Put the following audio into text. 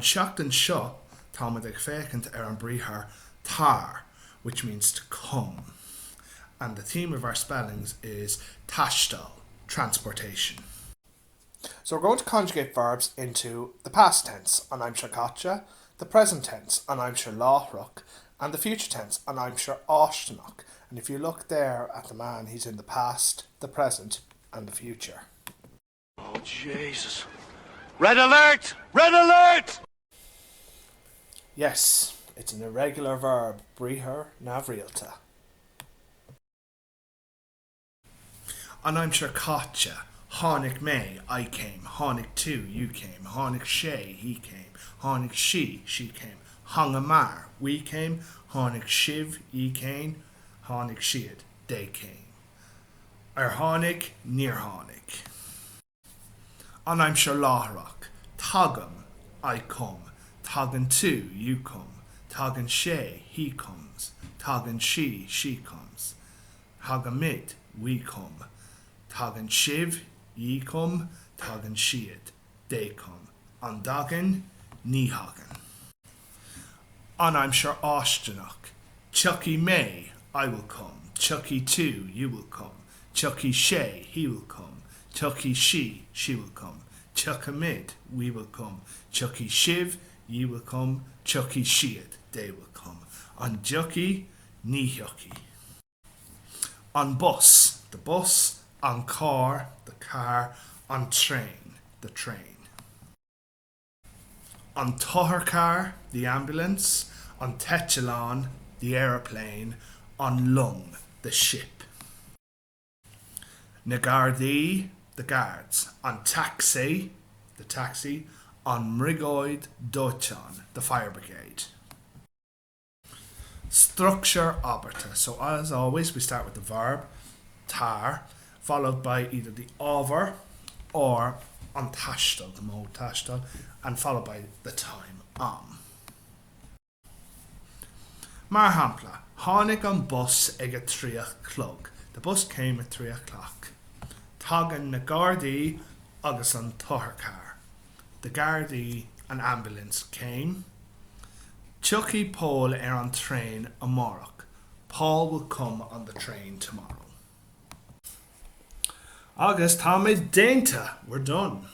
seachtain seo táimid ag féachaint ar an briathar tar, which means to come. And the theme of our spellings is taisteal, transportation. So we're going to conjugate verbs into the past tense, an aimsir chaite, the present tense, an aimsir láithreach, and the future tense, an aimsir fháistineach. And if you look there at the man, he's in the past, the present, and the future. Oh Jesus. Red alert! Red alert! Yes, it's an irregular verb, briathar neamhrialta. An aimsir chaite, tháinig mé, I came, tháinig tú, you came, tháinig sé, he came, tháinig sí, she came, thángamar, we came, tháinig sibh, ye came, tháinig siad, they came. Ar tháinig? Níor tháinig. An aimsir láithreach, tagaim, I come, tagann tú, you come, tagann sé, he comes, tagann sí, she comes, tagaimid, we come, tagann sibh, ye come, tagann siad, they come. An dtagann? Ní thagann. An aimsir fháistineach, tiocfaidh mé, I will come, tiocfaidh tú, you will come, tiocfaidh sé, he will come, tiocfaidh sí, she will come, tiocfaimid, we will come, tiocfaidh sibh, ye will come, tiocfaidh siad, they will come. An dtiocfaidh? Ní thiocfaidh. An bus, the bus, an carr, the car, an traein, the train. An t-otharcharr, the ambulance, an t-eitleán, the aeroplane, an long, the ship. Na Gardaí, the guards, an tacsaí, the taxi, an mbriogáid dóiteáin, the fire brigade. Struchtúr abairte. So as always we start with the verb tar followed by either the ábhar or an taisteal, the mode taisteal, and followed by the time am. Mar shampla, tháinig an bus ag a trí a chlog. The bus came at 3 o'clock. Tagann na Gardaí agus an t-otharcharr. The Gardaí and ambulance came. Tiocfaidh Pól ar an traein amárach. Paul will come on the train tomorrow. Agus táimid déanta! We're done!